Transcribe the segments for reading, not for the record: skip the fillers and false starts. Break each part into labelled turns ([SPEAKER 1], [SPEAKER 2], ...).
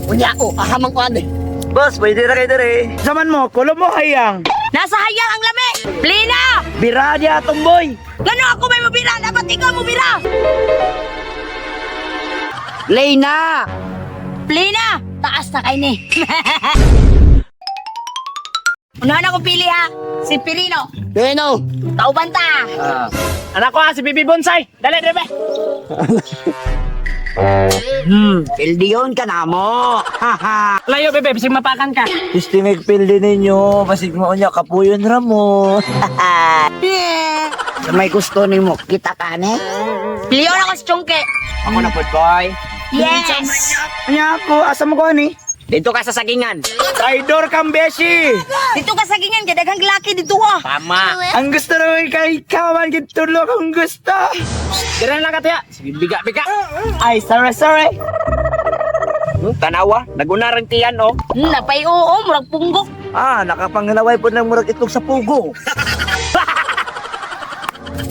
[SPEAKER 1] Unya ko, ahamang ko ani.
[SPEAKER 2] Boss, pwede na kayo dere.
[SPEAKER 3] Zaman mo, kulo mo hayang.
[SPEAKER 4] Nasa hayang ang lami! Plina!
[SPEAKER 3] Bira niya atong boy.
[SPEAKER 4] Ngano ako may mabira? Dapat ikaw mabira!
[SPEAKER 1] Lena!
[SPEAKER 4] Plina! Taas na kay ni. Unahan akong pili ha. Si Pirino.
[SPEAKER 1] Leno!
[SPEAKER 4] Kauban ta.
[SPEAKER 5] Anak ko ha, si Bibi Bonsai. Dali, dali.
[SPEAKER 1] Pildiyon ka na mo. Haha.
[SPEAKER 5] Layo, bebe, bisig mapakan ka.
[SPEAKER 2] Istimig pildi ninyo, basig mo niya kapuyon ra mo.
[SPEAKER 1] Sa may gusto nimo, kita ka ni?
[SPEAKER 4] Piliyon ako si Chongke.
[SPEAKER 5] Ako na po, boy.
[SPEAKER 4] Yes!
[SPEAKER 3] Anya ako, asa mo ko ani?
[SPEAKER 5] Dito ka sa sagingan.
[SPEAKER 3] Traidor kang beshi.
[SPEAKER 4] Dito ka sa gingan, kay daghang laki dito ah.
[SPEAKER 5] Tama.
[SPEAKER 3] Ang gusto naman kay ikaw man gitulo kung gusto.
[SPEAKER 5] Diyan lang ka, tiya. Sige, biga-biga.
[SPEAKER 3] Ay, sorry, sorry.
[SPEAKER 5] Tanawa, nagunarang tiyan, oh.
[SPEAKER 4] Napay oo, murag punggok.
[SPEAKER 2] Ah, nakapangalaway po ng murag itlog sa pugo.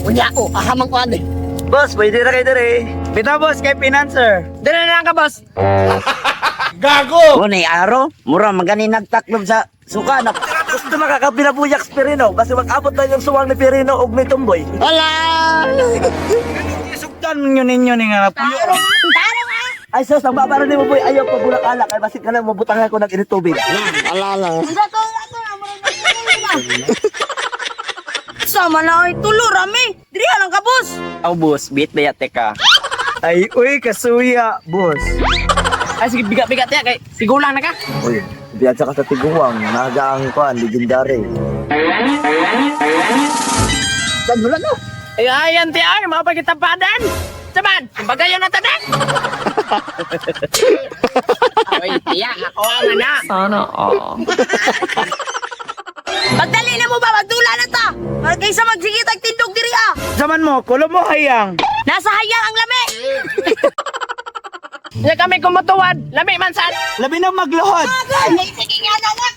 [SPEAKER 1] Unya ko, ahamang ko ani.
[SPEAKER 2] Boss, pwede na kayo dere.
[SPEAKER 3] Bitaw boss kay financer.
[SPEAKER 5] Diyan na lang ka, boss.
[SPEAKER 1] Unay aro, mura magani nagtaklob sa suka na.
[SPEAKER 2] Gusto makakapinabuyak si Pirino, basta mag-abot na yung suwang ni Pirino og may tumboy.
[SPEAKER 1] Wala!
[SPEAKER 3] Sugdan ninyo ninyo ni nga puyo.
[SPEAKER 4] Tarong ah!
[SPEAKER 2] Ay sus, ang babaro ni mo boy, ayaw pagulak-alak, ay basig ka lang mabutangan ko ng init tubig.
[SPEAKER 1] Wala lang.
[SPEAKER 4] Unsa to ato na murag nagtulo ba? Sama na ay tulo rami. Diri lang ka boss.
[SPEAKER 5] Aw, boss, bit ba yate ka?
[SPEAKER 3] Ay, uy, kasuya, boss.
[SPEAKER 5] Ay, sige, biga-biga, tiya. Kay, sigulang na ka.
[SPEAKER 2] Uy, biyansa ka sa tiguang, nagaang kuan, legendary.
[SPEAKER 1] Saan wala no?
[SPEAKER 5] Ay, ayan, tiya. Ay, mapagitapadan. Saman, kumbaga yun ang tanan. Oy, tiya, ako ang anak.
[SPEAKER 4] Pagdali na mo ba magdula na ta. Para kaysa magsigit ang tindog diri ah.
[SPEAKER 3] Zaman mo, kulo mo hayang.
[SPEAKER 4] Nasa hayang ang lami.
[SPEAKER 5] Hindi kami kumutuwad. Lami man saan.
[SPEAKER 3] Labi na magluhod.
[SPEAKER 4] Ay, sige nga na nga.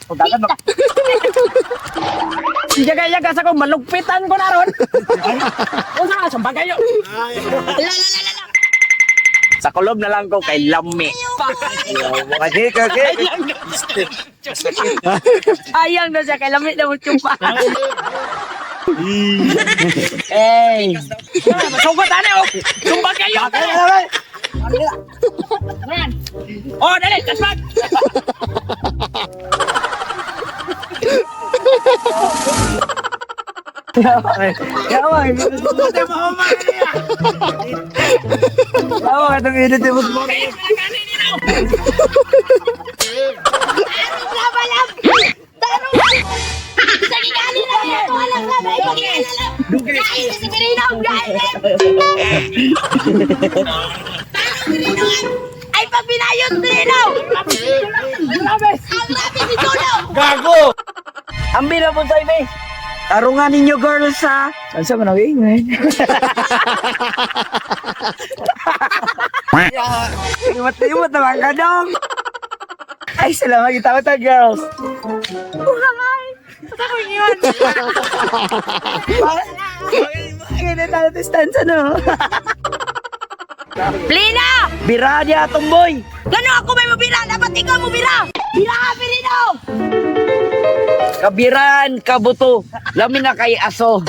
[SPEAKER 5] Yaga-yaga sa ko, malugpitan ko na ron. Unsa ka, sumbaga yun.
[SPEAKER 4] La la la la la.
[SPEAKER 5] Sa kulob na lang ko kay Lami.
[SPEAKER 2] Okay, okay.
[SPEAKER 4] Ayang na siya kay lami na mo tsupa.
[SPEAKER 1] Ey!
[SPEAKER 5] Sugot ani oh. Sumbaga yun. Oh, dali, kasmat.
[SPEAKER 3] Yawa, gusto mo niya. Yawa, itong init mo.
[SPEAKER 4] Tarong na balam. Tarong na. Sige nga na ito alang na may pagkilala. Kain na si Pirino. Kain na. Tarong Pirino. Ay pag binayot Pirino. Ang rabi si Tulo.
[SPEAKER 3] Ambil na po sa ibe. Tarungan ninyo girls ha. Ano man ang ingay? Limot-limot naman ka dong. Ay, salamat kita ta girls.
[SPEAKER 4] Buhay. Basta ko yun.
[SPEAKER 3] Bakit na tayo distansya no?
[SPEAKER 4] Plina!
[SPEAKER 3] Bira niya atong boy.
[SPEAKER 4] Ngano ako may mabira? Dapat ikaw mabira! Bira ka, Pirino!
[SPEAKER 1] Kabiran, kabuto. Lami na kay aso.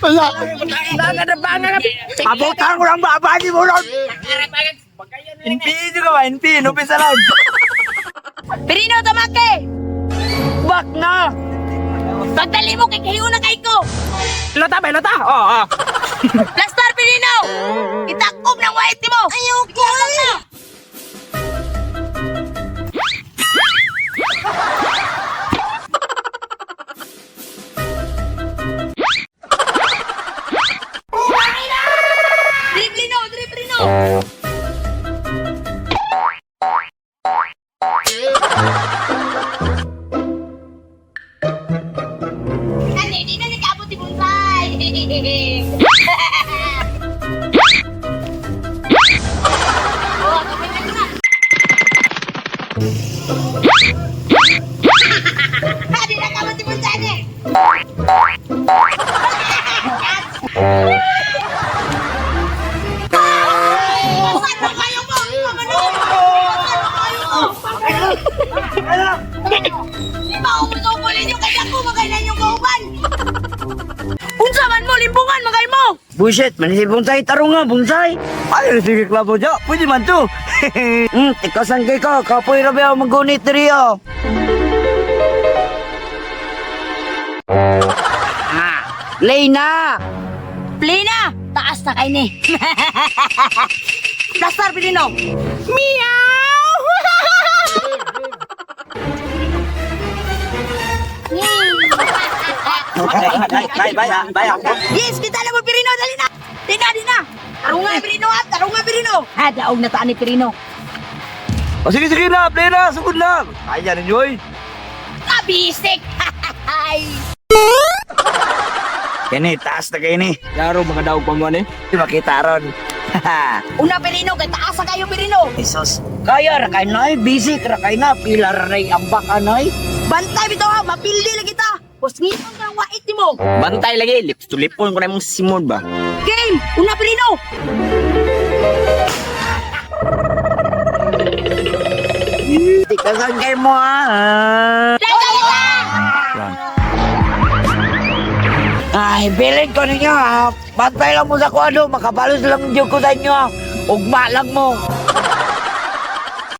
[SPEAKER 1] Wala.
[SPEAKER 3] Abutan ko lang baba ni mo ron. NP nyo ka ba? NP, nupisa lang.
[SPEAKER 4] Pirino, tamake!
[SPEAKER 3] Bak na!
[SPEAKER 4] Pagdali mo kay kahiyo na kay ko!
[SPEAKER 5] Lota ba, lota? Oo, oh, oh.
[SPEAKER 4] Plastar, Pirino! Itakob ng white mo! Ayoko! Na! Driblino! Driblino! Ano, di na nagkaabot si Bonsai! Oh, kamay na na. Ha, di na kaabot si Bonsai eh. Pasan mo kayo mo! Pamanod! Pasan mo kayo mo! Di ba umusuko ninyo kaya ko magailan yung kauban? Unsa man mo, limbungan magay mo!
[SPEAKER 1] Bullshit, man si bonsai tarunga, bonsai.
[SPEAKER 2] Ay, sige klabo dya. Pwede man to.
[SPEAKER 1] Tikasan kay ka, kapoy ra ba magunit diri oh. Ah, Play na.
[SPEAKER 4] Play na! Taas na kay ni. Plaster, Pilino! Meow!
[SPEAKER 2] Bye, bye, ah. Bye, ah.
[SPEAKER 4] Yes, kita na mo, Pirino! Dali na! Di na, di na! Tarunga, Pirino, ah! Tarunga, Pirino! Ha, daog na taan ni Pirino.
[SPEAKER 2] O, sige, sige na. Play na. Sugod na. Kaya ninyo, oy.
[SPEAKER 4] Kabisik! Ay!
[SPEAKER 1] Kini, taas na kini.
[SPEAKER 3] Yaro mga daog pa mo ni.
[SPEAKER 1] Di makita ron.
[SPEAKER 4] Una, Pirino, kay taas na kayo, Pirino!
[SPEAKER 1] Jesus. Kaya ra kay nay, busy ra kay na, pila ra nay ambak anay.
[SPEAKER 4] Bantay bitaw ha, mapildi lang kita! Pusngiton ka ng wait ni mo!
[SPEAKER 3] Bantay lagi, lips to lipon ko na imong simon ba.
[SPEAKER 4] Game! Una, Pirino!
[SPEAKER 1] Tikasan kay mo ah.
[SPEAKER 4] Dali na!
[SPEAKER 1] Ay, bilin ko ninyo ha. Bantay lang mo sa kuano, makabalos lang jud ko sa inyo ha. Ugma lang mo.